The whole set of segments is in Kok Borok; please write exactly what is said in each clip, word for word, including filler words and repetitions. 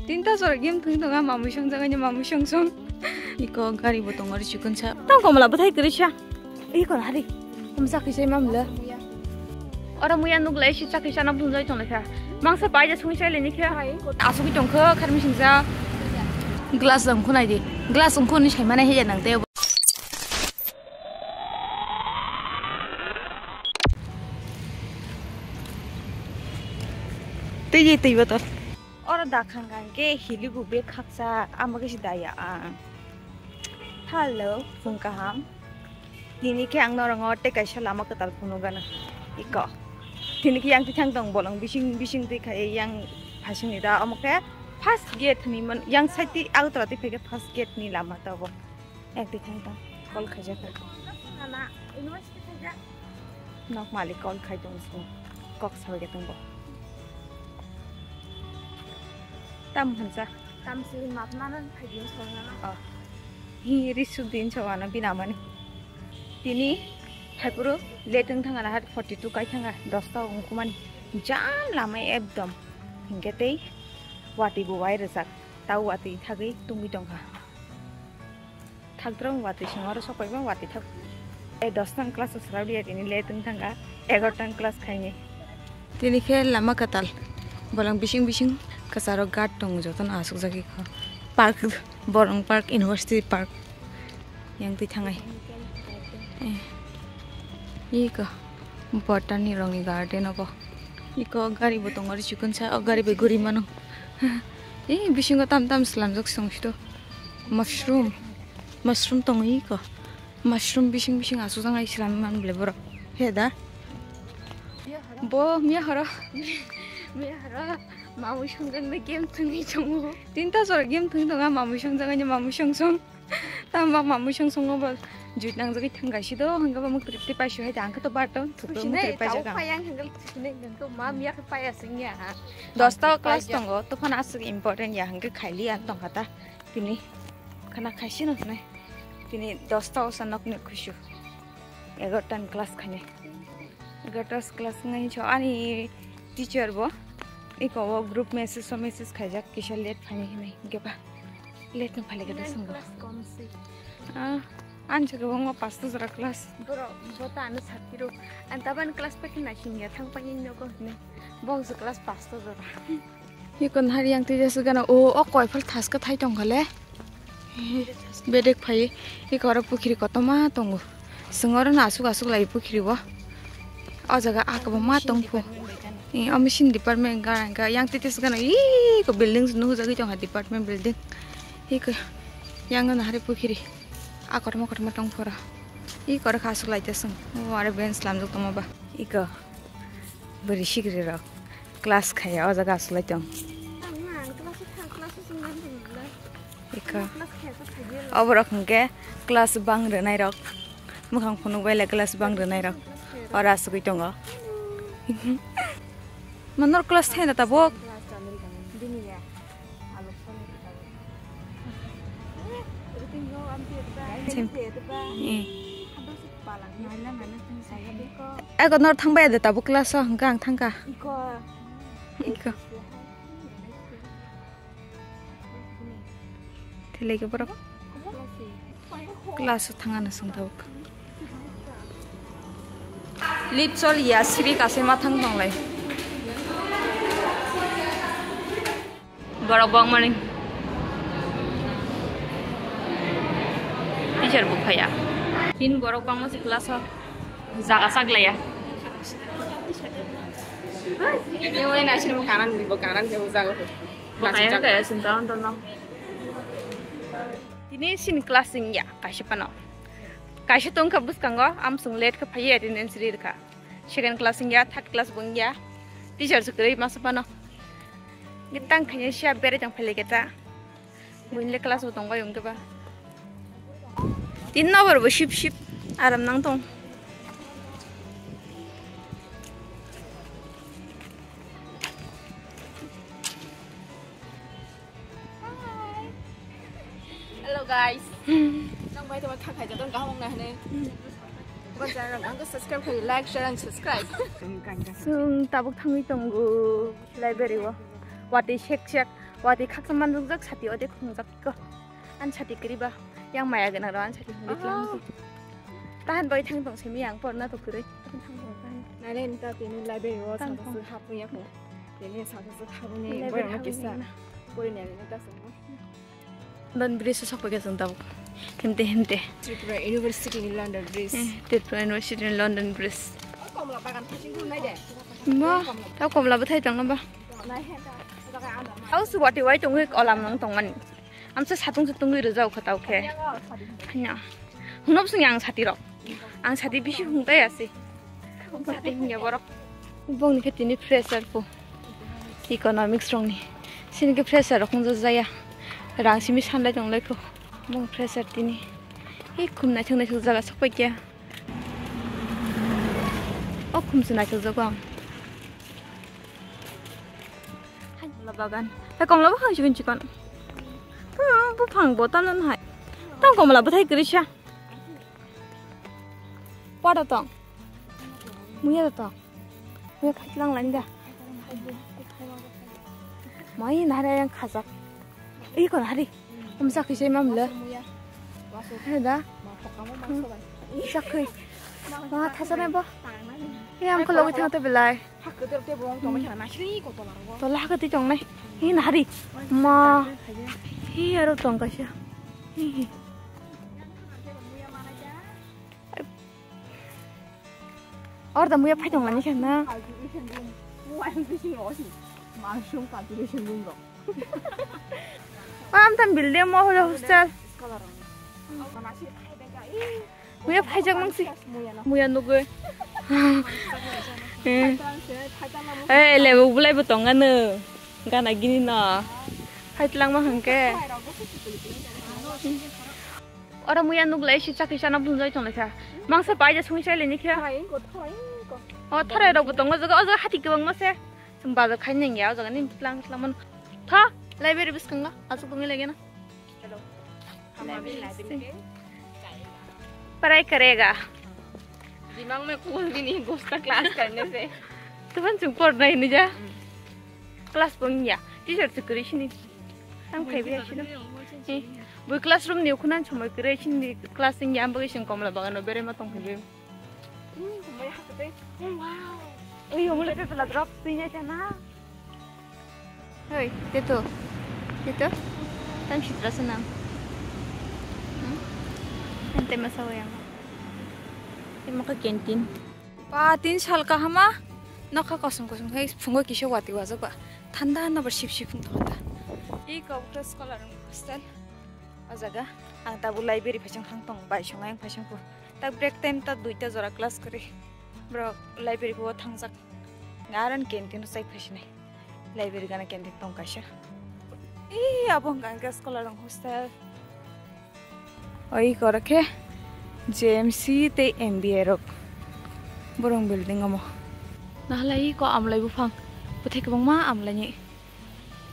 Tinta jora game thung thung, mamui song jaga ni mamui song song. Iko gari bo tongo ri chikon sa. Tang komla bwthai kwrwi sa. Iko hari. Komsa kisa mamle. Oro muya nuk lai si chakri chana phunjai tong lai kha. Mangsa pai ja sung sai le ni kha. Asugwi tong kha kharmi singja. Glass jang khunai di. Glass jang khuni sai mane heya nang te. Twi twi botol. Oro dakhang khe hiligu bag khaksa, amo khe si daya ang. Hello, phung kaham. Tini khe ang norong o tei kaisa lama kwtal phunukgana. Iko. Tini khe yang tithang tong bolong bising bising twi khai yang phasing ni da. Omo khe first gate ni man, yang side ti Agartala twi phai khe first gate ni lama ta obo. Ek di thang tang call khaijak. Nok malik call khai tong sini. Kok sawi tong bo. Tam hansa. Tam si map mana khai din song na. Oh. Hi risu din so ana bina mani. Tini thaipuru late wng thang ana hat forty two kai thanga dosta wng kumani. Jam lama ekdom. Hingke tei wati bo wai rwjak. Tau wati thagwi tungwi tongkha. Thakdrong wati song oro sok paima wati thak. E dos tang class o srabli ya tini late wng thangkha, egaroh tang class khaini. Tini khe lama kwtal, bolong bising bising kwcharo guard tongo jotono asukjagwi kho. Park, Borong Park, University Park yang twi thangai. Eh, iko botany rongni garden obo. Iko gari bo tongo, ri chikon sa, o gari bai guri mano. Eh, bisingo tam tam slamjak song sito. Mushroom. Mushroom tongo iko. Mushroom bising bising asukjak ai slam man bole borok. He da. Bo miya horo. Miya horo. Mamui songjaknai game thwngwi tongo. Tinta jora game thwngwi tongo, mamui songjaknai, mamui song song. Tamo bak mamui song songo bo juit nangjagwi thang gaisi do, hwnkhe bo muktwrwi tei paisuk hai da, hwnkhe to bar to thukro muktwrwi paijak ang. Payang hwnkhe thuknai hwnkhe ma miya khe paya singya ha. Dosta o class tongo, to phano aswk important ya, hwnkhe khaili ang tongkha ta. Tini khana khaisi no hwnwi. Tini dosta o sa nokni khusu. Egaroh ta ni class khainai. Egaroh ta class ngai cho ani teacher bo. Iko o group message o message khaijak kisa late phainai hinwi hwnkhe ba. Late no phale gada songo. Class kom si. Ah, anche ko ngo pasto jora class. Boro, bota ano sakiro. An taban class pa kina sinya thang pa ni nogo ne. Bong su class pasto jora. Iko nahari yang tija su gana o, o koi phal thas ka thai tong kale. Bedek phai, iko oro pukhiri kotoma tongo. Sengoro na asuk asuk lai pukhiri bo. O jaga akabo ma tong phu. Eh, o machine department ga, ga yang titi su gana, iko building su nuhu jagwi tong ha department building. Iko yang gana hari pukhiri. A kotorma kotorma tong phora. Iko oro kha asuk lai ta sung. O aro bench lamjak tongma ba. Iko bwrwi sikiri rok class khaya o jaga asuk lai tong. Iko oborok hwnkhe class bang rwnai rok. Mwkhang phunuk bai le class bang rwnai rok. Oro asugwi tongo. Manor class thaina tabuk. Sim. Eh. Eko nor thangbai de tabuk class o hwnkhe ang thangkha. Iko. Thilai khe borok class o thangano song tabuk. Lip chol ya siri kasai ma thang tonglai. Borok bangmani teacher bo phaiya. Tin borok bangma se class o jaga saglaiya. Ewe na sini bo kanan bo kanan ke bo jaga. Bo kaya kaya sinta on tono. Tini sini class wngya kaisa pano. Kaisa tongkha bwskango amsung late khe phaiya attendance ri rwkha. Second class wngya, third class bo wngya. Teacher se kwrwi masa pano. Gitang khaini siya bere tong phele keta. Buinle class bo tong bai wngke ba. Tin number bo sip sip aram nang tong. Hello guys. Nang bai tama thang khai jadon kaham na hne. Ba channel ang ko subscribe khai, like, share and subscribe. Sung tabuk thangwi tongo library o. Wati sek sek. Watwi khaksa manrwkjak sati ode khungjak ko. An sati kwrwi ba yang maya gwnang rw an sati hwnwi Aha. Tlang di. Tahan bai thang tong simi yang porna to kwrwi. Tahan thang tong tahan. Nai nai ta tini library o Tang saka tong. Swi hapung ya ko. Tini saka swi hapung ni Library boyang hapung kisa. Ni na. Pori ni ani ta sung. London Bridge o sokphaikha chwng tabuk. Himte himte. Tripura University ni London Bridge. Eh, Tripura University ni London Bridge. Ba, ta komla bwthai tongno ba. Hausu wati wai tongwi kolam nang tongmani. Amsa satung se tungwi rwjak kha tau khe. Hanya. Hunop sung yang sati rok. Ang sati bisi hung tai asi. Sati hingya borok. Bongni khe tini fresher po. Economics rokni. Sini khe fresher rok hung jaya. Rang simi sanlai tong lai kho. Bong fresher tini. Ei khum naithok naithok jaga sokpai kya. O khum se naithok jago ang. Hai komla bagan. Hai komla bagan chikon chikon. Hmm, buphang bo tamno hai. Tam komla bwthai kwrwi sa. Pora tong. Muya tong. Muya phai lang lang da. Mai nare yang khajak. Ih kon hari. Umsa kisai mam le. He da. Sakhi. Ma thasa ne bo. He am ko logi thang to belai. Hakhe tei borok tongma khana nasri ko tola rogo. Tola hakhe tei tongnai. Hi nahari. Ma. Hi aro tong kaisa. Hi hi. Or da muya phai tong lani khana. Mushroom cultivation room rok. Am tam building mo holo hostel. Muya phaijak mangsi. Muya nugwi. Eh, lebo bulai bo tongano. Gana gini no. Phaitlang ma hangke. Ora muya nuglai si chakri chana bunjai tong lekha. Mangsa paija sungwi chai leni kha. O tharai rok bo tongo jaga, o jaga hati kwbang ma se. Chwng bazar khai nang ya, o jaga ni tlang tlang man. Tha, library bwskango, aswk tongwi lagi na. Hello. Library. Parai karega. Dimag mein khun bhi nahi ghusta class karne se. Tuhan chwng pornai hinwi ja. Class bo wngya. Teacher se kwrwi sini. Tang phai biya sini. Bui classroom ni ukhunan somoi kwrwi sini class wngya, ang bagwi chwng komla bagano berema tong phai bi. Ui, omo le pepela drop twi nai ta na. Hoi, teto. Teto. Tam sitra senang. Hmm? Ente masa wayang. Imo ka canteen. Ba, tin sal kahama. Nokha kosom kosom khai phungo kisa wati wajak ba. Thanda na ba sip sip phung thokha ta. Ei kok khe scholar hostel. O jaga ang tabuk library phaising thang tong bai song ayang phaising phu. Tak break time ta duita jora class kwrwi. Borok library phuo thangjak. Nga aro canteen o chai phaisinai. Library gana canteen tong kaisa. Ee, abo hwnka hwnkhe scholar rok hostel. Oi koro khe J M C tei M B A rok. Borok building omo. Nahalai ko amlai buphang. Bwthai kwbangma amlaini.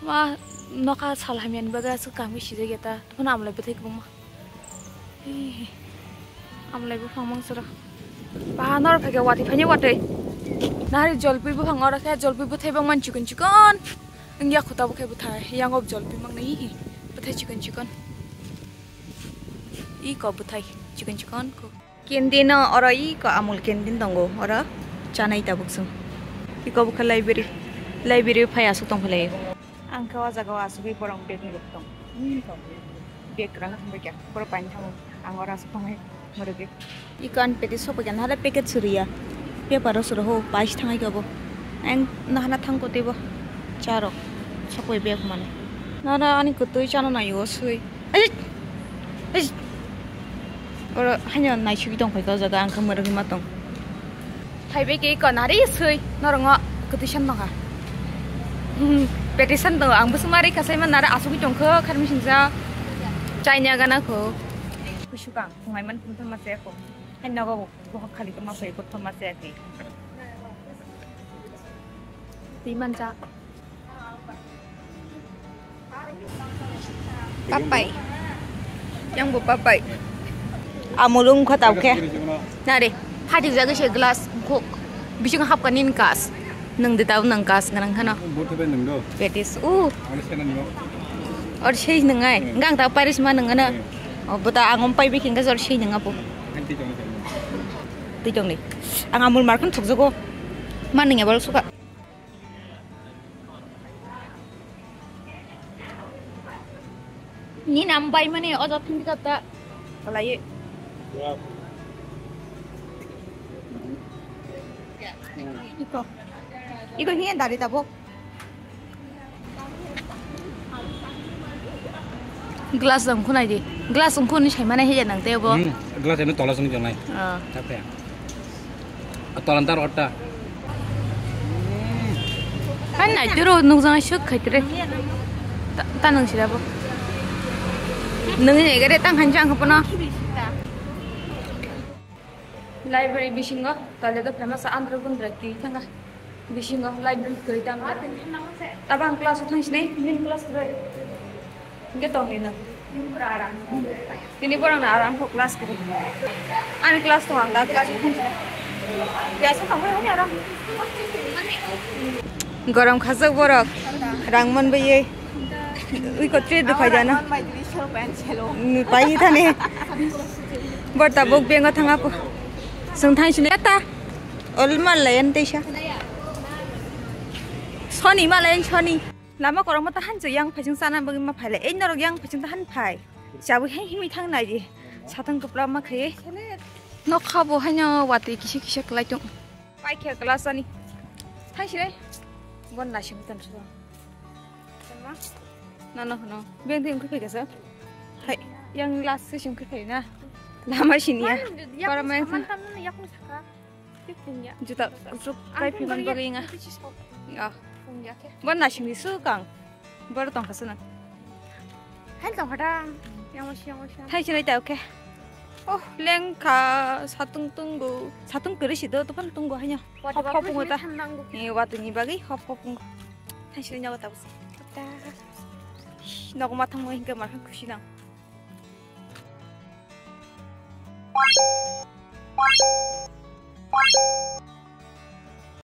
Ma nokha sal hamya ni bagwi aswk kaham khe sijak ya ta. Tamo amlai bwthai kwbangma. Ee, amlai buphang mangsa rok. Ba nor phaikhe watwi phaini watwi. Nari jolpui buphang oro khe jolpui bwthai bangmani chikon chikon. Wngya khuta bo khe bwthai. Yango jolpui mangnai hi. Bwthai chikon chikon. Iko bwthai chikon chikon kho. Canteen o oro iko Amul canteen tongo, oro chanai tabuk chwng. Iko bwkha library, library phai aswk tongphai laio. Ang khe o jaga o asugwi borok bag ni rwk tong. Bag kwrang thangbai kha, borok paini thango. Ang oro aswk tongnai mwrwgwi. Iko ani package sokphaikha, nahale package suriya. Paper o suro ho, pais thangai kha bo. Ang nahana thangkho teibo. Charok sokbai bag mani. Nara ani kwtwi chana naio swi. Ai! Ai! Oro haino naisugwi tongphai kha o jaga, ang khe mwrwgwi ma tong. Phaibai khe iko nari swi norokno kwtwi san tongkha. Hmm, petition tongo, ang bwswngma ri kasai ma nari asugwi tongkho kharmi singsa. Chaina gana kho. Kusukang, phungai man phung thangma se kho. Hai nogo bo bohok khali tongma se kho thangma se khe. Twi mancha. Papai. Yang bo papai. Amulung kho tau khe. Nare, phati jagwi se glass khok. Bising hapkha nin kas. Nung di tau nung kas ngrang khano. Butu be nung do. Betis. Uh. Ano sena nung. Or sei nung ai. Hmm. Gang tau Paris ma nung ano. Hmm. Oh, buta angom pai biking ka or sei nung apu. Ang ti jong ni. Ti jong ni. Ang amul mar khun thuk jogo. Ma nung ebol suka. Ni nam bai mane o jat thang kap ta. Kalai. Iko. Iko hiya dari tabok. Glass dong khunai di. Glass dong khuni sai mane hiya nang tebo. Hmm, glass eno tola song jongnai. Ah. Tapi ya. Tolan tar otta. Kan nai tiro nukjang suk khaitire. Ta, ta nung sirabo. Nung ni gare tang khan jang kono. Library bisingo toilet o phaima sa andro gundra twi thanga. Bisingo library kwrwi tamo. Tabang class o thang sinai, nini class kwrwi. Hingke tongwi no. Tini borok no aram kho class kiri. Ani class tong ang da class kiri. Biasa tong bai honi aram. Gorom khajak borok rang man bai ye. Ui ko tre dukhai jana. Pai thane. Bor tabuk bengo thanga po. Sung thang sini ta. Ol mal layan teisa. Soni mal layan soni. Lama korokma ta hanjo yang phaising chana bagwi ma phailai. Ei norok yang phaising ta han phai. Chabwi hai himwi thang nai di. Satang kwplap ma khaiwi. Nokha bo haino watwi kisa kisa kwlai tong. Pai khe class ani. Thai sire. Bon na sing tan sudo. No, no, no. Beng beng khe kasa. Hai. Yang last se sing khe na. Lama sini ya. Para main. Juta kuchuk kai piman bagwi nga. Ah. Bon na sini su kang. Bor tong khasana. Hai tong khada. Yang masih yang masih. Thai sinai tau khe. Oh, lengkha satung tunggu. Satung kiri sido tupan tunggu hanya. Hop hop pungu ta. Ni watu ni bagi hop hop pungu. Thai sinai nyawa tau. Nogo mathang mo hingke markhang khusi nang.